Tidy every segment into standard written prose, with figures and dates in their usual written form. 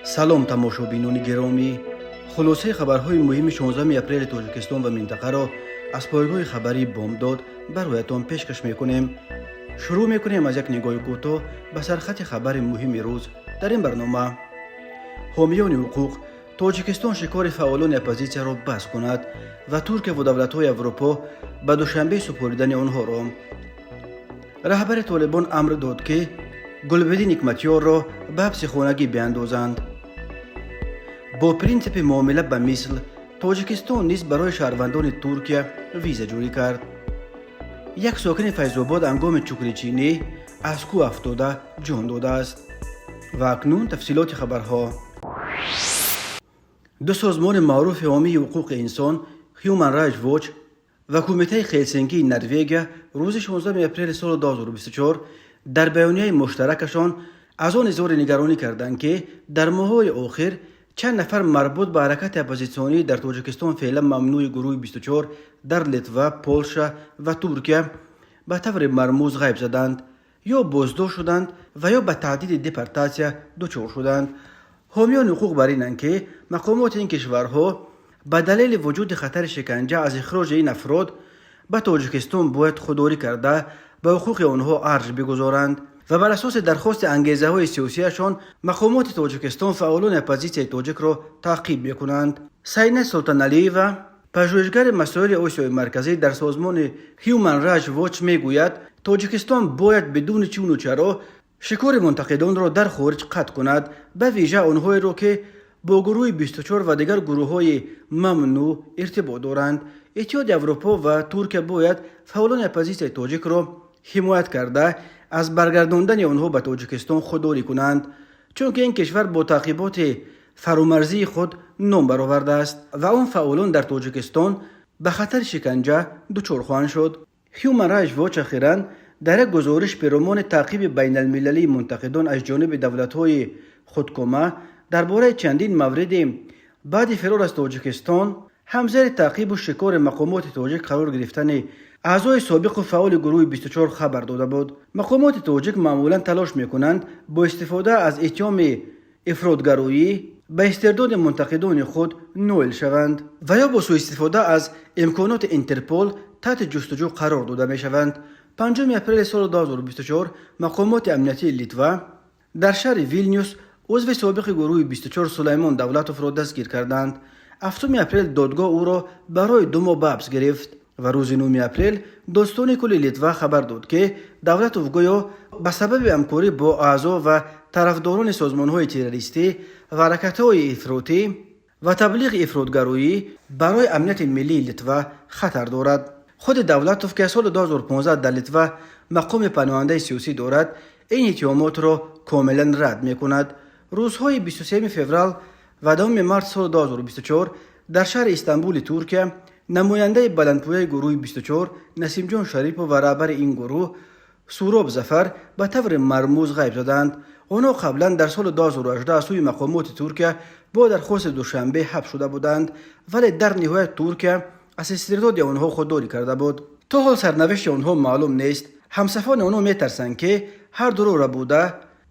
Салом, тамошобинони гиромӣ! Хулосаи хабарҳои муҳими 16 апрели Тоҷикистон ва минтақаро аз пойгоҳи хабарии «Бомдод» бароятон пешкаш мекунем. Шурӯъ мекунем аз як нигоҳи кӯтоҳ ба сархати хабари муҳими рӯз. Дар ин барнома: ҳомиёни ҳуқуқ Тоҷикистон шикори фаъолони оппозитсияро бас кунад ва Туркия ва давлатҳои Аврупо ба Душанбе супоридани онҳоро. Раҳбари Толибон амр дод, ки Гулбиддин Ҳикматёрро ба ҳабси хонагӣ биандозанд. Бо принсипи муомила ба мисл Тоҷикистон низ барои шаҳрвандони Туркия виза ҷорӣ кард. Як сокини Файзобод ҳангоми чукричинӣ аз кӯҳ афтода ҷон додааст. Ва акнун тафсилоти хабарҳо. Ду созмони маъруфи ҳомии ҳуқуқи инсон, Human Rights Watch ва Кумитаи Хелсинкии Норвегия, рӯзи 16 апрели соли 2024 дар баёнияи муштаракашон аз он изҳори нигаронӣ карданд, ки дар моҳҳои охир чанд нафар марбут ба ҳаракати оппозитсионӣ дар Тоҷикистон, феълан мамнӯи гурӯҳи 24, дар Литва, Полша ва Туркия ба таври мармуз ғайб заданд ё боздошт шуданд ва ё ба таҳдиди депортатсия дучор шуданд. Ҳомиёни ҳуқуқ бар инанд, ки мақомоти ин кишварҳо ба далели вуҷуди хатари шиканҷа аз ихроҷи ин афрод ба Тоҷикистон бояд худдорӣ карда, ба ҳуқуқи онҳо арҷ бигузоранд ва бар асоси дархости ангезаҳои сиёсияшон мақомоти Тоҷикистон фаъолони оппозитсияи тоҷикро таъқиб мекунанд. Сайна Султоналиева, пажӯҳишгари масоили Осиёи Марказӣ дар созмони Human Rights Watch, мегӯяд, Тоҷикистон бояд бидуни чуну чаро шикори мунтақидонро дар хориҷ қатъ кунад, ба вижа онҳоеро, ки бо гурӯҳи 24 ва дигар гурӯҳҳои мамнӯъ иртибот доранд. Иттиҳоди Аврупо ва Туркия бояд фаъолони оппозитсияи тоҷикро ҳимоят карда, аз баргардондани онҳо ба Тоҷикистон худдорӣ кунанд, чунки ин кишвар бо таъқиботи фаромарзии худ ном баровардааст ва он фаъолон дар Тоҷикистон ба хатари шиканҷа дучор хоҳанд шуд. Human Rights Watch ахиран дар як гузориш перомони таъқиби байналмилалии мунтақидон аз ҷониби давлатҳои худкома дар бораи чандин мавриди баъди фирор аз Тоҷикистон ҳам зери таъқибу шикори мақомоти тоҷик қарор гирифтани аъзои собиқу фаъоли гурӯҳи 24 хабар дода буд. Мақомоти тоҷик маъмулан талош мекунанд бо истифода аз иттиҳоми ифротгароӣ ба истирдоди мунтақидони худ ноил шаванд ва ё бо сӯистифода аз имконоти Интерпол таҳти ҷустуҷӯ қарор дода мешаванд. 5 апрели соли 2024 мақомоти амниятии Литва дар шаҳри Вилнюс узви собиқи гурӯҳи 24 Сулаймон Давлатовро дастгир карданд. 7 апрел додгоҳ ӯро барои 2 моҳ ба ҳабс гирифт ва рӯзи 9 апрел Додситони кулли Литва хабар дод, ки Давлатов гӯё ба сабаби ҳамкорӣ бо аъзо ва тарафдорони созмонҳои террористӣ ва ҳаракатҳои ифротӣ ва таблиғи ифротгароӣ барои амнияти миллии Литва хатар дорад. Худи Давлатов, ки аз соли 2015 дар Литва мақоми паноҳандаи сиёсӣ дорад, ин иттиҳомотро комилан рад мекунад. Рӯзҳои 23 феврал ва 10 март соли 2024 дар шаҳри Истанбули Туркия намояндаи баландпояи гурӯҳи 24 Насимҷон Шарипов ва раҳбари ин гурӯҳ Суроб Зафар ба таври мармуз ғайб заданд. Онҳо қаблан дар соли 2018 аз сӯи мақомоти Туркия бо дархости Душанбе ҳабс шуда буданд, вале дар ниҳоят Туркия аз истирдоди онҳо худдорӣ карда буд. То ҳол сарнавишти онҳо маълум нест. Ҳамсафони онҳо метарсанд, ки ҳар дуро рабуда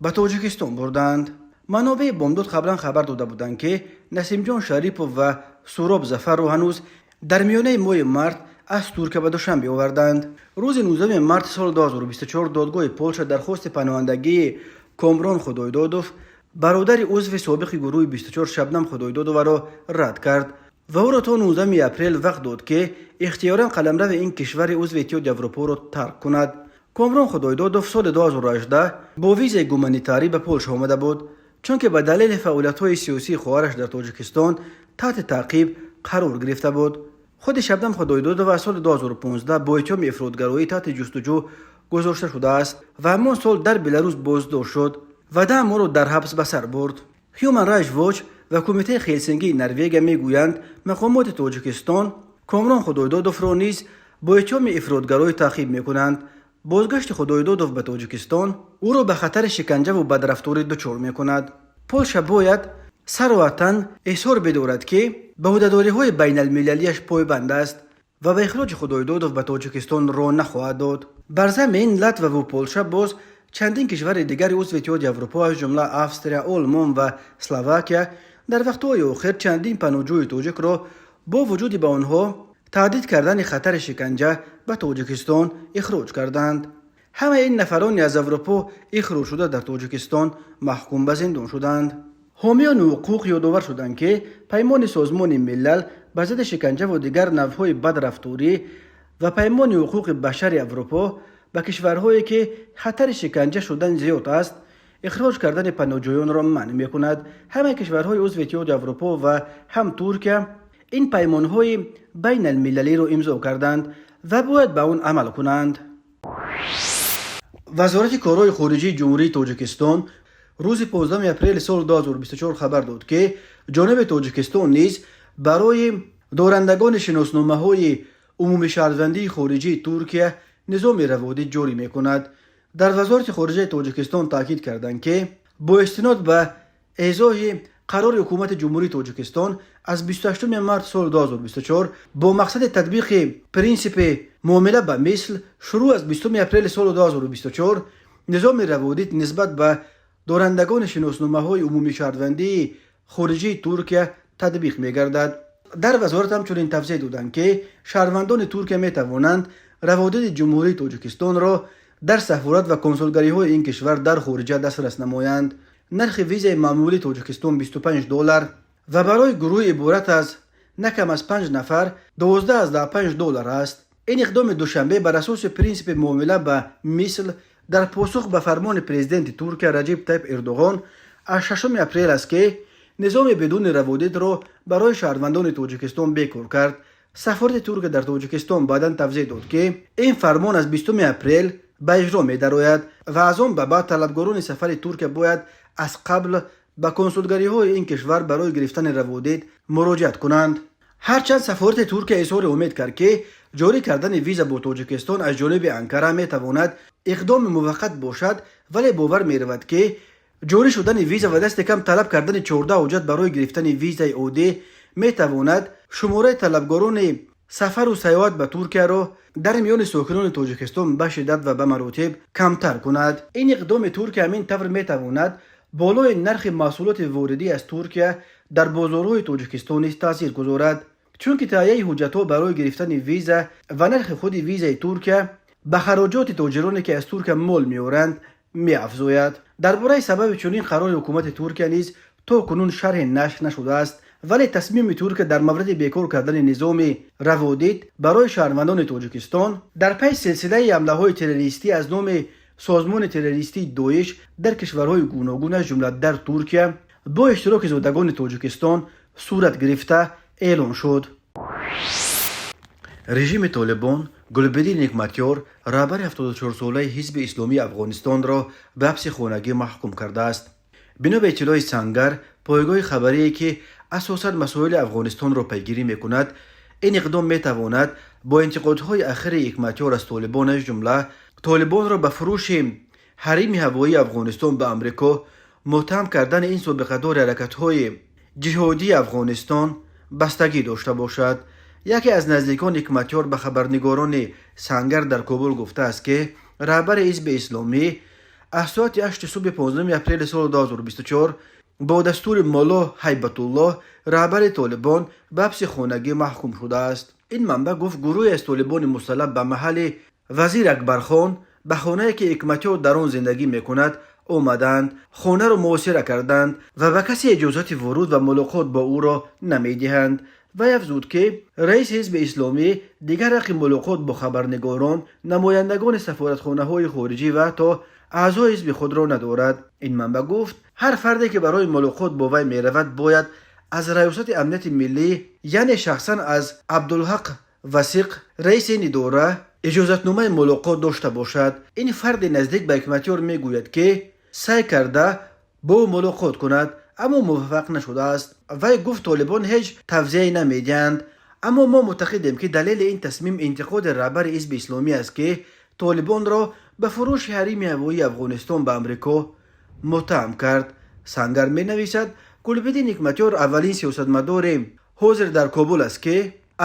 ба Тоҷикистон бурданд. Манобеи «Бомдод» қаблан хабар дода буданд, ки Насимҷон Шарипов ва Суроб Зафарро ҳанӯз дар миёнаи моҳи март аз Туркия ба Душанбе оварданд. Рӯзи 19 марти соли 2024 додгоҳи Полша дархости паноҳандагии Комрон Худойдодов, бародари узви собиқи гурӯҳи 24 Шабнам Худойдодоваро, рад кард ва ӯро то 19 апрел вақт дод, ки ихтиёран қаламрави ин кишвари узви Иттиҳоди Аврупоро тарк кунад. Комрон Худойдодов соли 2018 бо визаи гуманитарӣ ба Полша омада буд, чунки ба далели фаъолиятҳои сиёсии хоҳараш дар Тоҷикистон таҳти таъқиб қарор гирифта буд. Худи Шабнам Худойдодова аз соли 2015 бо иттиҳоми ифротгароӣ таҳти ҷустуҷӯ гузошта шудааст ва ҳамон сол дар Беларус боздошт шуд ва 10 моҳро дар ҳабс ба сар бурд. Human Rights Watch ва Кумитаи Хелсингии Норвегия мегӯянд, мақомоти Тоҷикистон Комрон Худойдодовро низ бо иттиҳоми ифротгароӣ таъқиб мекунанд. Бозгашти Худойдодов ба Тоҷикистон ӯро ба хатари шиканҷаву бадрафторӣ дучор мекунад. Полша бояд сароҳатан изҳор бидорад, ки ба ӯҳдадориҳои байналмилалиаш пойбанд аст ва ба ихроҷи Худойдодов ба Тоҷикистон роҳ нахоҳад дод. Бар замин Латваву Полша боз Чандин кишвари дигари узви Иттиҳоди Аврупо, аз ҷумла Австрия, Олмон ва Словакия, дар вақтҳои охир чандин паноҳҷӯи тоҷикро бо вуҷуди ба онҳо таҳдид кардани хатари шиканҷа ба Тоҷикистон ихроҷ карданд. Ҳамаи ин нафароне аз Аврупо ихроҷшуда дар Тоҷикистон маҳкум ба зиндон шуданд. Ҳомиёни ҳуқуқ ёдовар шуданд, ки Паймони Созмони Милал ба зидди шиканҷаву дигар навъҳои бадрафторӣ ва Паймони ҳуқуқи башари Аврупо ба кишварҳое, ки хатари шиканҷа шудан зиёд аст, ихроҷ кардани паноҳҷӯёнро манъ мекунад. Ҳамаи кишварҳои узви Иттиҳоди Аврупо ва ҳам Туркия ин паймонҳои байналмилалиро имзо карданд ва бояд ба он амал кунанд. Вазорати корҳои хориҷии Ҷумҳурии Тоҷикистон рӯзи 15 апрели соли 2024 хабар дод, ки ҷониби Тоҷикистон низ барои дорандагони шиносномаҳои умумишаҳрвандии хориҷии Туркия низоми раводид ҷорӣ мекунад. Дар Вазорати хориҷаи Тоҷикистон таъкид карданд, ки бо истинод ба эзоҳи қарори Ҳукумати Ҷумҳурии Тоҷикистон аз 28 март соли 2024 бо мақсади татбиқи принсипи муомила ба мисл, шурӯъ аз 20 апрели соли 2024 низоми раводид нисбат ба дорандагони шиносномаҳои умумишаҳрвандии хориҷии Туркия татбиқ мегардад. Дар вазорат ҳамчунин тавзеҳ доданд, ки шаҳрвандони Туркия метавонанд раводиди Ҷумҳурии Тоҷикистонро дар сафорат ва консулгариҳои ин кишвар дар хориҷа дастрас намоянд. Нархи визаи маъмулии Тоҷикистон 25 доллар ва барои гурӯҳи иборат аз на кам аз панҷ нафар 12,5 доллар аст. Ин иқдоми Душанбе бар асоси принсипи муомила ба мисл дар посух ба фармони президенти Туркия Раҷиб Тайиб Эрдоғон аз 6 апрел аст, ки низоми бидуни раводидро барои шаҳрвандони Тоҷикистон бекор кард. Сафорати Туркия дар Тоҷикистон баъдан тавзеҳ дод, ки ин фармон аз 20 апрел ба иҷро медарояд ва аз он ба баъд талабгорони сафари Туркия бояд аз қабл ба консулгариҳои ин кишвар барои гирифтани раводид муроҷиат кунанд. Ҳарчанд сафорати Туркия изҳори умед кард, ки ҷорӣ кардани виза бо Тоҷикистон аз ҷониби Анкара метавонад иқдоми муваққат бошад, вале бовар меравад, ки ҷорӣ шудани виза ва дасти кам талаб кардани 14 ҳуҷҷат барои гирифтани визаи оддӣ метавонад шумораи талабгорони сафару сайёҳат ба Туркияро дар миёни сокинони Тоҷикистон ба шиддат ва ба маротиб камтар кунад. Ин иқдоми Туркия ҳамин тавр метавонад болои нархи маҳсулоти воридӣ аз Туркия дар бозорҳои Тоҷикистон низ таъсир гузорад, чунки таҳияи ҳуҷҷатҳо барои гирифтани виза ва нархи худи визаи Туркия ба хароҷоти тоҷироне, ки аз Туркия мол меоранд, меафзояд. Дар бораи сабаби чунин қарори ҳукумати Туркия низ то кунун шарҳе нашр нашудааст, вале тасмими Туркия дар мавриди бекор кардани низоми раводид барои шаҳрвандони Тоҷикистон дар пайи силсилаи ҳамлаҳои террористӣ аз номи созмони террористии Доиш дар кишварҳои гуногун, аз ҷумла дар Туркия бо иштироки зодагони Тоҷикистон сурат гирифта, эълон шуд. Режими Толибон Гулбиддин Ҳикматёр, раҳбари 74-солаи Ҳизби Исломии Афғонистонро ба ҳабси хонагӣ маҳкум кардааст. Бино ба иттилои Сангар, пойгоҳи хабарие, ки асосан масоили Афғонистонро пайгирӣ мекунад, ин иқдом метавонад бо интиқодҳои ахири Ҳикматёр аз Толибон, аз ҷумла Толибонро ба фурӯши ҳарими ҳавоии Афғонистон ба Амрико муттаҳам кардани ин собиқадори ҳаракатҳои ҷиҳодии Афғонистон, бастагӣ дошта бошад. Яке аз наздикони Ҳикматёр ба хабарнигорони Сангар дар Кобул гуфтааст, ки раҳбари Ҳизби Исломӣ аз соати 8 субҳи 15 апрели соли 2024 бо дастури Молло Ҳайбатуллоҳ, раҳбари Толибон, ба ҳабси хонагӣ маҳкум шудааст. Ин манбаъ гуфт, гурӯҳе аз толибони мусаллаҳ ба маҳалли Вазир Акбархон, ба хонае, ки Ҳикматёр дар он зиндагӣ мекунад, омаданд, хонаро муҳосира карданд ва ба касе иҷозати вуруд ва мулоқот бо ӯро намедиҳанд. Вай афзуд, ки раиси Ҳизби Исломӣ дигар ҳаққи мулоқот бо хабарнигорон, намояндагони сафоратхонаҳои хориҷӣ ва ҳатто аъзои ҳизби худро надорад. Ин манбаъ гуфт, ҳар фарде, ки барои мулоқот бо вай меравад, бояд аз Раёсати амнияти миллӣ, яъне шахсан аз Абдулҳақ Васиқ, раиси ин идора, иҷозатномаи мулоқот дошта бошад. Ин фарди наздик ба Ҳикматёр мегӯяд, ки саъй карда бо ӯ мулоқот кунад, аммо муваффақ нашудааст. Вай гуфт, толибон ҳеҷ тавзеҳе намедиҳанд, аммо мо муътақидем, ки далели ин тасмим интиқоди раҳбари Ҳизби Исломӣ аст, ки толибонро ба фурӯши ҳарими ҳавоии Афғонистон ба Амрико муттаҳам кард. Сангар менависад, Гулбиддин Ҳикматёр аввалин сиёсатмадори ҳозир дар Кобул аст, ки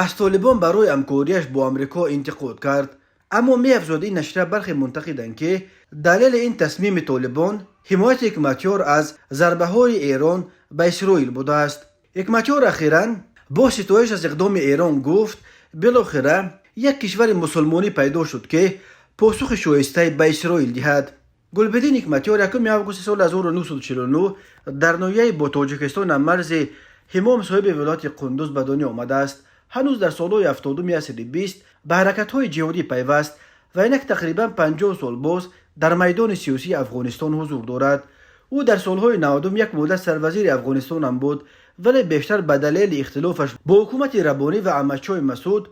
аз толибон барои ҳамкориаш бо Амрико интиқод кард. Аммо, меафзояд ин нашрия, бархе мунтақиданд, ки Далели ин тасмими Толибон ҳимояти Ҳикматёр аз зарбаҳои Эрон ба Исроил будааст. Ҳикматёр ахиран бо ситоиш аз иқдоми Эрон гуфт: билохира як кишвари мусулмонӣ пайдо шуд, ки посухи шоистае ба Исроил диҳад. Гулбиддин Ҳикматёр 1 августи соли 1949 дар ноҳияи бо Тоҷикистон ҳаммарзи Ҳимом соҳиби вилояти Қундуз ба дунё омадааст. Ҳанӯз дар солҳои 70-уми асри 20 ба ҳаракатҳои ҷиҳодӣ пайваст ва инак тақрибан 50 сол боз дар майдони сиёсии Афғонистон ҳузур дорад. Ӯ дар солҳои 90-ум як муддат сарвазири Афғонистон ҳам буд, вале бештар ба далели ихтилофаш бо ҳукумати Раббонӣ ва Аҳмадшоҳи Масуд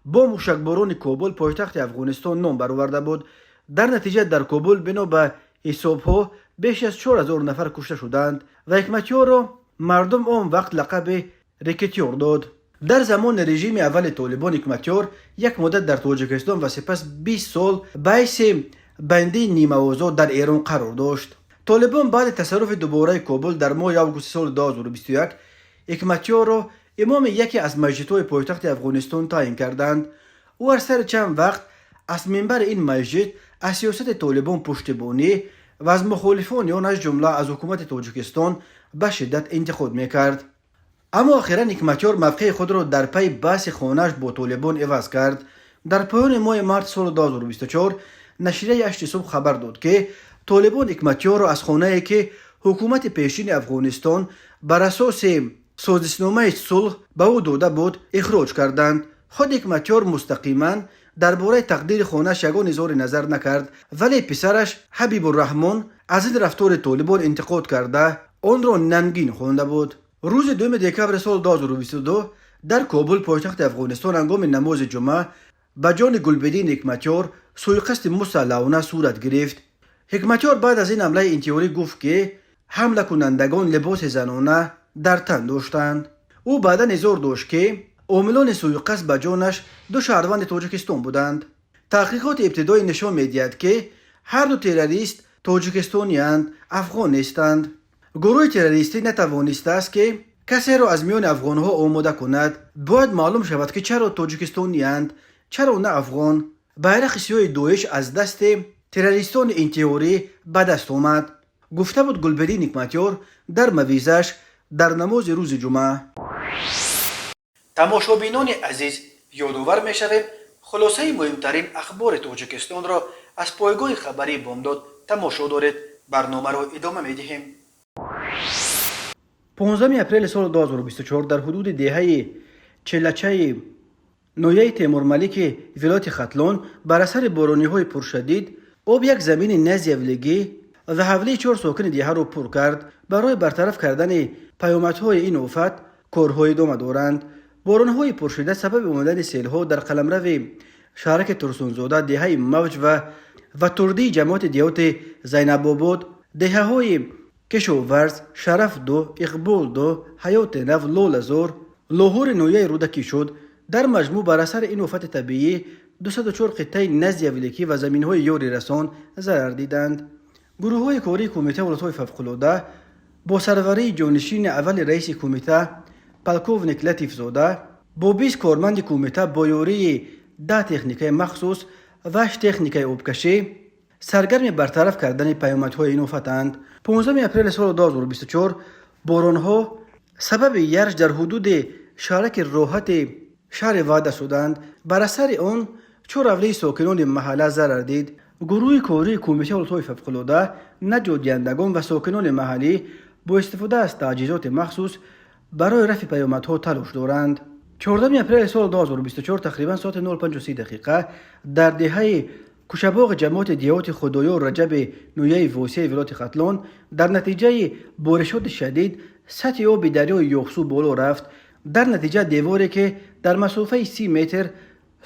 бо мушакборони Кобул, пойтахти Афғонистон, ном бароварда буд. Дар натиҷа дар Кобул бино ба ҳисобҳо беш аз 4000 нафар кушта шуданд ва Ҳикматёрро мардум он вақт лақаби рекетёр дод. Дар замони режими аввали Толибон Ҳикматёр як муддат дар Тоҷикистон ва сипас 20 сол ба ҳайси бандии нимаозод дар Эрон қарор дошт. Толибон баъди тасарруфи дубораи Кобул дар моҳи августи соли 2021 Ҳикматёрро имоми яке аз масҷидҳои пойтахти Афғонистон таъин карданд. Ӯ аз сари чанд вақт аз минбари ин масҷид аз сиёсати Толибон пуштибонӣ ва аз мухолифони он, аз ҷумла аз ҳукумати Тоҷикистон, ба шиддат интиқод мекард. Аммо охиран Ҳикматёр мавқеи худро дар пайи баҳси хонааш бо Толибон иваз кард. Дар поёни моҳи март соли 2024 нашрияи «Ҳашти субҳ» хабар дод, ки Толибон Ҳикматёрро аз хонае, ки ҳукумати пешини Афғонистон бар асоси созишномаи сулҳ ба ӯ дода буд, ихроҷ карданд. Худ Ҳикматёр мустақиман дар бораи тақдири хонааш ягон изҳори назар накард, вале писараш Ҳабибурраҳмон аз ин рафтори Толибон интиқод карда, онро нангин хонда буд. Рӯзи 2 декабри соли 2022 дар Кобул, пойтахти Афғонистон, ҳангоми намози ҷумъа ба ҷони Гулбиддин Ҳикматёр сӯиқасди мусаллаҳона сурат гирифт. Ҳикматёр баъд аз ин ҳамлаи интиҳорӣ гуфт, ки ҳамлакунандагон либоси занона дар тан доштанд. Ӯ баъдан изҳор дошт, ки омилони сӯиқасд ба ҷонаш ду шаҳрванди Тоҷикистон буданд. Таҳқиқоти ибтидоӣ нишон медиҳад, ки ҳарду террорист тоҷикистониянд, афғон нестанд. Гурӯҳи террористӣ натавонистааст, ки касеро аз миёни афғонҳо омода кунад. Бояд маълум шавад, ки чаро тоҷикистониянд, чаро на афғон. Байрақи сиёҳи Доиш аз дасти террористони интиҳорӣ ба даст омад, гуфта буд Гулбиддин Ҳикматёр дар мавъизааш дар намози рӯзи ҷумъа. Тамошобинони азиз, ёдовар мешавем, хулосаи муҳимтарин ахбори Тоҷикистонро аз пойгоҳи хабарии «Бомдод» тамошо доред. Барномаро идома медиҳем. 15 апрели соли 2024 дар ҳудуди деҳаи Челачаи ноҳияи Темурмалики вилояти Хатлон бар асари борониҳои пуршадид об як замини назди ҳавлигӣ ва ҳавлии чор сокини деҳаро пур кард. Барои бартараф кардани паёмадҳои ин офат корҳо идома доранд. Боронҳои пуршиддат сабаби омадани селҳо дар қаламрави шаҳраки Турсунзода, деҳаи Мавҷ ва Турдии ҷамоати деҳоти Зайнабобод, деҳаҳои Кишоварз, Шараф-ду, Иқбол-ду, Ҳаёти Нав, Лолазор, Лоҳури ноҳияи Рӯдакӣ шуд. Дар маҷмӯъ бар асари ин офати табиӣ 204 қитъаи назди ҳавликӣ ва заминҳои ёрирасон зарар диданд. Гурӯҳҳои кории Кумитаи ҳолатҳои фавқулода бо сарварии ҷонишини аввали раиси кумита полковник Латифзода бо 20 корманди кумита бо ёрии 10 техникаи махсус ва ҳашт техникаи обкашӣ саргарми бартараф кардани паёмадҳои ин офатанд. 15 апрели соли 2024 боронҳо сабаби ярш дар ҳудуди шаҳраки Роҳати шаҳри Ваҳдат шуданд. Бар асари он чор ҳавлии сокинони маҳалла зарар дид. Гурӯҳи кории Кумитаи ҳолатҳои фавқулода, наҷотдиҳандагон ва сокинони маҳаллӣ бо истифода аз таҷҳизоти махсус барои рафъи паёмадҳо талош доранд. 14 апрели соли 2024 тақрибан соати 05:30 дақиқа дар деҳаи Кӯчабоғи ҷамоати деҳоти Худоёр Раҷаби ноҳияи Восеи вилояти Хатлон дар натиҷаи боришоти шадид сатҳи оби дарёи Ёхсу боло рафт. Дар натиҷа деворе, ки дар масофаи 30 метр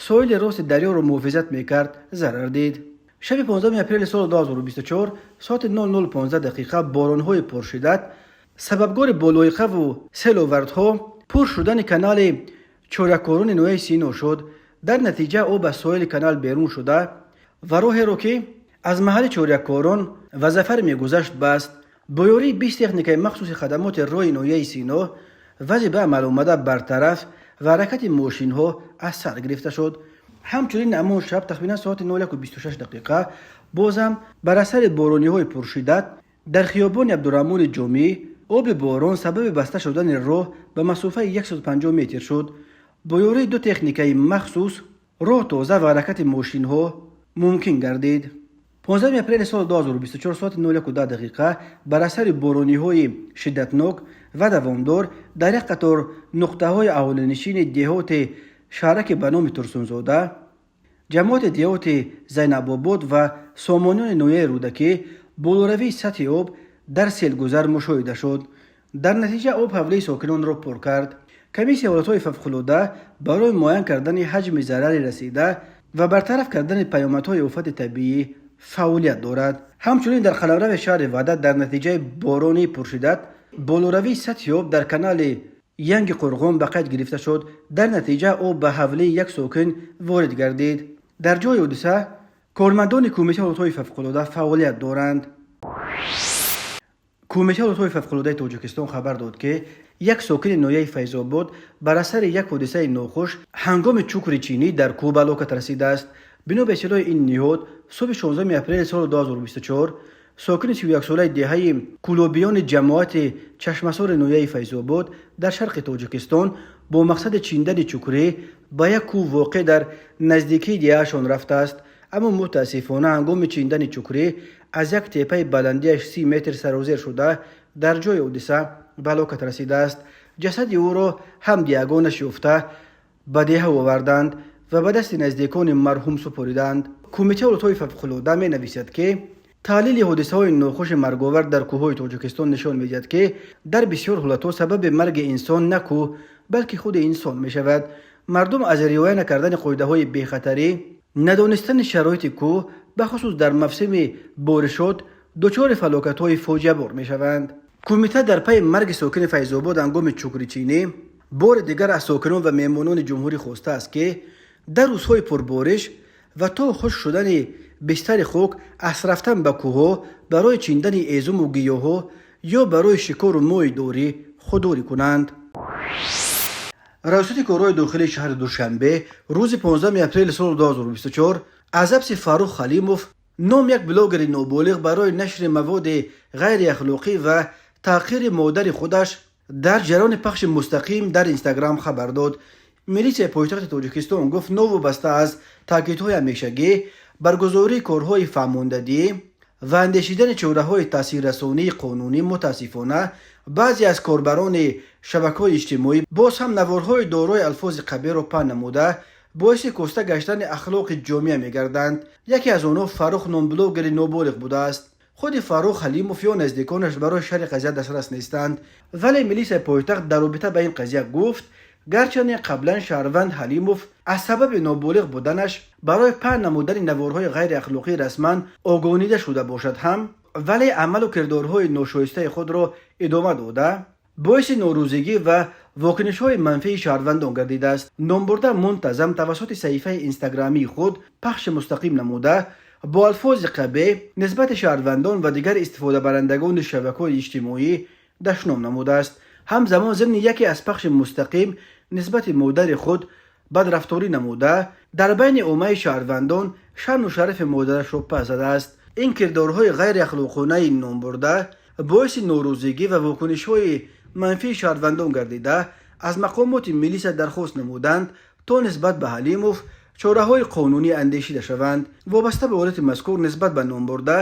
соҳили рости дарёро муҳофизат мекард, зарар дид. Шаби 15 апрели соли 2024 соати 00:15 дақиқа боронҳои пуршиддат сабабгори болоиқаву селовардҳо, пур шудани канали Чоряккорони ноҳияи Сино шуд. Дар натиҷа об аз соҳили канал берун шуда ва роҳеро, ки аз маҳалли Чоряккорон ва Зафар мегузашт, баст. Бо ёрии 20 техникаи махсуси хадамоти роҳи ноҳияи Сино вазъи ба амал омада бартараф ва ҳаракати мошинҳо аз сар гирифта шуд. Ҳамчунин ҳамон шаб тахминан соати 01:26 дақиқа бозам бар асари борониҳои пуршиддат дар хиёбони Абдураҳмони Ҷомӣ оби борон сабаби баста шудани роҳ ба масофаи 150 метр шуд. Бо ёрии ду техникаи махсус роҳ тоза ва ҳаракати мошинҳо мумкин гардид. 15 апрели соли 2024 соати 01:10 дақиқа бар асари борониҳои шиддатнок ва давомдор дар як қатор нуқтаҳои аҳолинишини деҳоти шаҳраки ба номи Турсунзода, ҷамоати деҳоти Зайнабобод ва сомониёни ноҳияи Рӯдакӣ болоравии сатҳи об дар селгузар мушоҳида шуд. Дар натиҷа об ҳавлии сокинонро пур кард. Комиссияи ҳолатҳои фавқулода барои муайян кардани ҳаҷми зарари расида ва бартараф кардани паёмадҳои офати табиӣ фаъолият дорад. Ҳамчунин дар қаламрави шаҳри Ваҳдат дар натиҷаи боронии пуршиддат болоравии сатҳи об дар канали Янги Қурғон ба қайд гирифта шуд. Дар натиҷа об ба ҳавлии як сокин ворид гардид. Дар ҷои ҳодиса кормандони Кумитаи ҳолатҳои фавқулода фаъолият доранд. Кумитаи ҳолатҳои фавқулодаи Тоҷикистон хабар дод, ки як сокини ноҳияи Файзобод бар асари як ҳодисаи нохуш ҳангоми чукричинӣ дар кӯҳ ба ҳалокат расидааст. Бино ба иттилои ин ниҳод, субҳи 16 апрели соли 2024 сокини 31-солаи деҳаи Кулобиёни ҷамоати Чашмасори ноҳияи Файзобод дар шарқи Тоҷикистон бо мақсади чиндани чукрӣ ба як кӯҳ воқеъ дар наздикии деҳаашон рафтааст. Аммо мутаассифона ҳангоми чиндани чукрӣ аз як теппаи баландиаш 30 метр сарозер шуда, дар ҷои ҳодиса ба ҳалокат расидааст. Ҷасади ӯро ҳамдиягонаш ёфта ба деҳа оварданд ва ба дасти наздикони марҳум супориданд. Кумитаи ҳолатҳои фавқулода менависад, ки таҳлили ҳодисаҳои нохуши марговар дар кӯҳҳои Тоҷикистон нишон медиҳад, ки дар бисёр ҳолатҳо сабаби марги инсон на кӯҳ, балки худи инсон мешавад. Мардум аз риоя накардани қоидаҳои бехатарӣ, надонистани шароити кӯҳ, бахусус дар мавсими боришот, дучори фалокатҳои фоҷиабор мешаванд. Кумита дар пайи марги сокини Файзобод ҳангоми чукричинӣ бори дигар аз сокинон ва меҳмонони ҷумҳурӣ хостааст, ки дар рӯзҳои пурбориш ва то хушк шудани бистари хок аз рафтан ба кӯҳҳо барои чиндани эзуму гиёҳҳо ё барои шикору моҳидорӣ худдорӣ кунанд. Раёсати корҳои дохилии шаҳри Душанбе рӯзи 15 апрели соли 2024 аз ҳабси Фаррух Халимов ном як блогери ноболиғ барои нашри маводи ғайриахлоқӣ ва таҳқири модари худаш дар ҷараёни пахши мустақим дар Инстаграм хабар дод. Милитсияи пойтахти Тоҷикистон гуфт, новобаста аз таъкидҳои ҳамешагӣ, баргузории корҳои фаҳмондадӣ ва андешидани чораҳои таъсиррасонии қонунӣ, мутаассифона баъзе аз корбарони шабакаҳои иҷтимоӣ боз ҳам наворҳои дорои алфози қабеҳро паҳн намуда, боиси коста гаштани ахлоқи ҷомеа мегарданд. Яке аз онҳо Фаррух ном блогери ноболиғ будааст. Худи Фаррух Ҳалимов ё наздиконаш барои шарҳи қазия дастрас нестанд, вале милисияи пойтахт дар робита ба ин қазия гуфт, гарчанде қаблан шаҳрванд Ҳалимов аз сабаби ноболиғ буданаш барои паҳн намудани наворҳои ғайриахлоқӣ расман огоҳонида шуда бошад ҳам, вале амалу кирдорҳои ношоистаи худро идома дода, боиси норӯзигӣ ва вокунишҳои манфии шаҳрвандон гардидааст. Номбурда мунтазам тавассути саҳифаи инстаграмии худ пахши мустақим намуда, бо алфози қабеҳ нисбати шаҳрвандон ва дигар истифодабарандагони шабакаҳои иҷтимоӣ дашном намудааст. Ҳамзамон зимни яке аз пахши мустақим нисбати модари худ бадрафторӣ намуда, дар байни оммаи шаҳрвандон шаъну шарафи модарашро пас задааст. Ин кирдорҳои ғайриахлоқонаи номбурда боиси норӯзигӣ ва вокунишҳои манфии шаҳрвандон гардида, аз мақомоти милиса дархост намуданд, то нисбат ба Ҳалимов чораҳои қонунӣ андешида шаванд. Вобаста ба ҳолати мазкур нисбат ба номбурда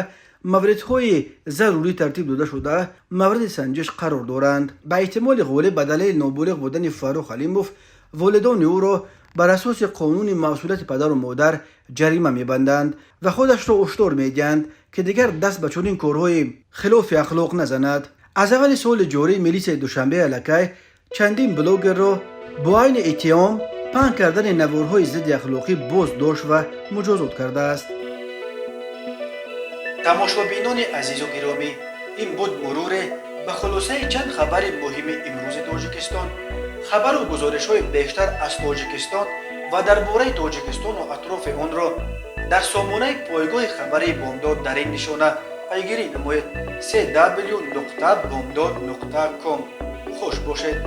мавридҳои зарурӣ тартиб дода шуда, мавриди санҷиш қарор доранд. Ба эҳтимоли ғолиб, ба далели ноболиғ будани Фаррух Ҳалимов волидони ӯро бар асоси қонуни масъулияти падару модар ҷарима мебанданд ва худашро ҳушдор медиҳанд, ки дигар даст ба чунин корҳои хилофи ахлоқ назанад. Аз аввали соли ҷорӣ милисияи Душанбе аллакай чандин блогерро бо айни иттиҳом паҳн кардани наворҳои зидди ахлоқӣ боздошт ва муҷозот кардааст. Тамошобинони азизу гиромӣ, ин буд муруре ба хулосаи чанд хабари муҳими имрӯзи Тоҷикистон. Хабару гузоришҳои бештар аз Тоҷикистон ва дар бораи Тоҷикистону атрофи онро дар сомонаи пойгоҳи хабарии Бомдод дар ин нишона пайгирӣ намоед: cw.bomdod.com. Хуш бошед.